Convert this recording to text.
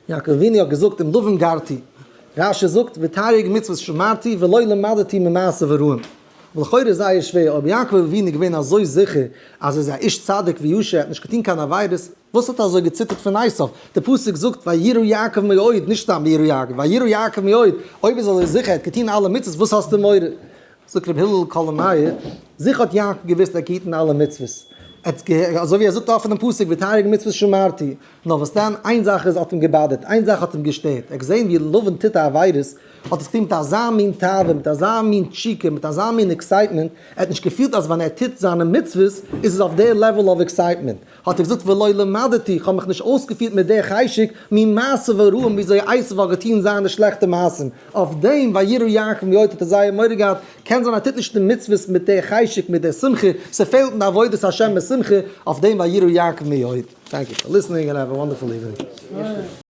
יעקב אבינו האט געזאגט עם לבן גרתי, רשי זאגט ותרי"ג מצוות שמרתי ולא למדתי ממעשיו הרעים. ולכאורה איז זייער שווער, אויב יעקב אבינו איז געווען אזוי זיכער אז ער איז א איש צדיק וישר, ער האט נישט געטון קיין עבירות, וואס האט ער אזוי געציטערט פון עשיו? די פסוק זאגט ויירא יעקב מאוד, נישט סתם ויירא יעקב, ויירא יעקב מאוד, אויב איז אזוי זיכער ער האט געטון אלע מצוות וואס האסטו מורא? זאגט רבי הלל קאלאמייער, זיכער האט יעקב געוואוסט ער האט געהיטן אלע מצוות, ער האט אזוי ווי ער זאגט אפן אין פסוק ותרי"ג מצוות שמרתי, נאר וואס דען, איין זאך איז האט אים געבאדערט, איין זאך האט אים געשטערט, ער האט געזען ווי לבן טוט א עבירות, האט עס געטון מיט אזא מין תאווה, מיט אזא מין תשוקה, מיט אזא מין excitement, ער האט נישט געפילט אז ווען ער טוט זיינע מצוות איז עס אויף די level of excitement, האט ער געזאגט ולא למדתי, איך האב מיך נישט אויסגעפירט מיט די חשק, ממעשיו הרעים וויאזוי עשו האט געטון זיינע שלעכטע מעשים, אויף דעם ויירא יעקב מאוד האט ער זייער מורא געהאט, קען זיין ער טוט נישט די מצוות מיט די חשק מיט די שמחה, ס'פעלט אין די עבודת השם בשמחה, אויף דעם ויירא יעקב מאוד. Thank you for listening and have a wonderful evening.